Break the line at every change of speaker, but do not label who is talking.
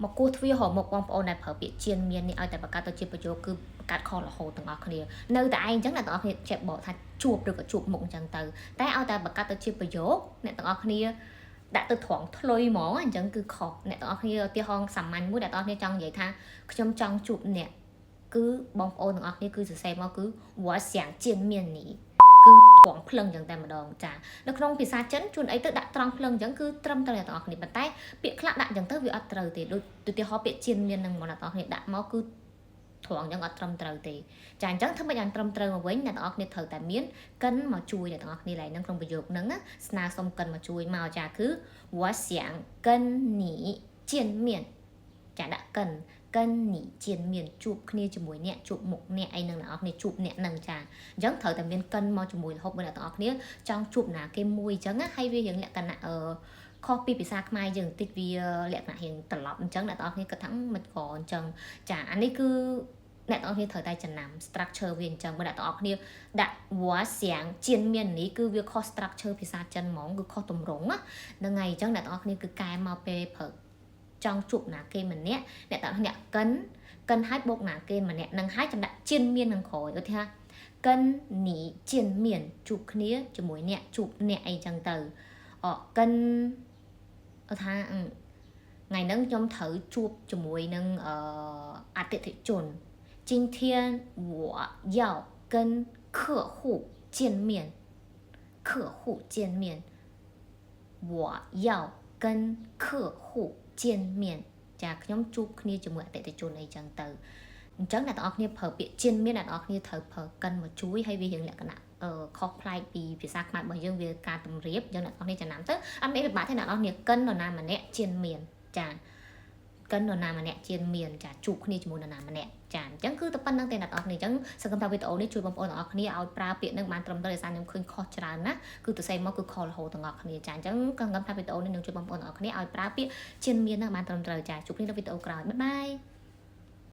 មកគោះទ្វាររមុខបងប្អូនដែលប្រើពាក្យ 見面 នេះឲ្យតែបង្កើតទៅជាប្រយោគគឺបង្កើតខុសរហូតទាំងអស់គ្នានៅតែឯងអញ្ចឹងអ្នកទាំងអស់គ្នាចេះបកថាជួបឬក៏ជួបមុខអញ្ចឹងទៅតែឲ្យតែបង្កើតទៅជាប្រយោគអ្នកទាំងអស់គ្នាដាក់ទៅត្រង់ធ្លុយហ្មងអញ្ចឹងគឺខុសអ្នកទាំងអស់គ្នាឧទាហរណ៍សាមញ្ញមួយអ្នកទាំងអស់គ្នាចង់និយាយថាខ្ញុំចង់ជួបអ្នកគឺបងប្អូនទាំងអស់គ្នាគឺសរសេរមកគឺ我想见面你គឺត្រង់ភ្លឹងអញ្ចឹងតែម្ដងចានៅក្នុងភាសាចិនជួនអីទៅដាក់ត្រង់ភ្លឹងអញ្ចឹងគឺត្រឹមត្រូវអ្នកទាំងអស់គ្នាប៉ុន្តែពាក្យខ្លះដាក់អញ្ចឹងទៅវាអត់ត្រូវទេដូចឧទាហរណ៍ពាក្យ 見面 នឹងមកអ្នកទាំងអស់គ្នាដាក់មកគឺត្រង់អញ្ចឹងអត់ត្រឹមត្រូវទេចាអញ្ចឹងធ្វើម៉េចឲ្យត្រឹមត្រូវមកវិញអ្នកទាំងអស់គ្នាត្រូវតែមាន 跟 មកជួយអ្នកទាំងអស់គ្នាឡើយហ្នឹងក្នុងប្រយោគហ្នឹងណាស្នើសុំ 跟 មកជួយមកចាគឺ我想跟你见面ចាដាក់ 跟跟你見面 ជួបគ្នាជាមួយអ្នកជួបមុខអ្នកអីហ្នឹងអ្នកនរគ្នាជួបអ្នកហ្នឹងចាអញ្ចឹងត្រូវតែមាន 跟 មកជាមួយរហូតបើអ្នកទាំងអស់គ្នាចង់ជួបណាគេមួយអញ្ចឹងណាហើយវារៀងលក្ខណៈអឺខុសពីភាសាខ្មែរយើងបន្តិចវាលក្ខណៈរៀងត្រឡប់អញ្ចឹងអ្នកទាំងអស់គ្នាគិតថាមិនក៏អញ្ចឹងចាអានេះគឺអ្នកទាំងអស់គ្នាត្រូវតែចំណាំ structure វាអញ្ចឹងបើអ្នកទាំងអស់គ្នាដាក់我想見面 នេះគឺវាខុស structure ភាសាចិនហ្មងគឺខុសទម្រង់ណាហ្នឹងហើយអញ្ចឹងអ្នកទាំងអស់គ្នាគឺកែមកពេលប្រើចង់ជួបណាគេម្នាក់អ្នកទាំងអស់គ្នា 跟 跟 ឲ្យបូកណាគេម្នាក់នឹងហើយចំដាក់ 見面 នឹងក្រោយឧទាហរណ៍跟你見面 ជួបគ្នាជាមួយអ្នកជួបអ្នកអីចឹងទៅអ跟 ឧទាហរណ៍ថ្ងៃហ្នឹងខ្ញុំត្រូវជួបជាមួយនឹងអឺអតិថិជន今天我要跟客户见面客户见面我要跟客户见面ចាខ្ញុំជួបគ្នាជាមួយអតិថិជនអីចឹងទៅអញ្ចឹងអ្នកទាំងអស់គ្នាប្រើពាក្យ 見面 អ្នកទាំងអស់គ្នាត្រូវប្រើ 跟 មកជួយហើយវារៀងលក្ខណៈអឺខុសប្លែកពីភាសាខ្មែររបស់យើងវាការតម្រៀបអញ្ចឹងអ្នកទាំងអស់គ្នាចំណាំទៅអត់មានពិបាកទេអ្នកទាំងអស់គ្នា 跟 នរណាម្នាក់ 見面 ចា 跟 នរណាម្នាក់ 見面 ចាជួបគ្នាជាមួយនរណាម្នាក់ចាអញ្ចឹងគឺតែប៉ុណ្្នឹងទេអ្នកទាំងអស់គ្នាអញ្ចឹងសង្ឃឹមថាវីដេអូនេះជួយបងប្អូនទាំងអស់គ្នាឲ្យប្រើពាក្យនឹងបានត្រឹមត្រូវដោយសារខ្ញុំឃើញខុសច្រើនណាស់គឺទៅសេមកគឺខុសរហូតទាំងអស់គ្នាចាអញ្ចឹងសង្ឃឹមថាវីដេអូនេះនឹងជួយបងប្អូនទាំងអស់គ្នាឲ្យប្រើពាក្យ 見面 នឹងបានត្រឹមត្រូវចាជួបគ្នានៅវីដេអូក្រោយ bye bye.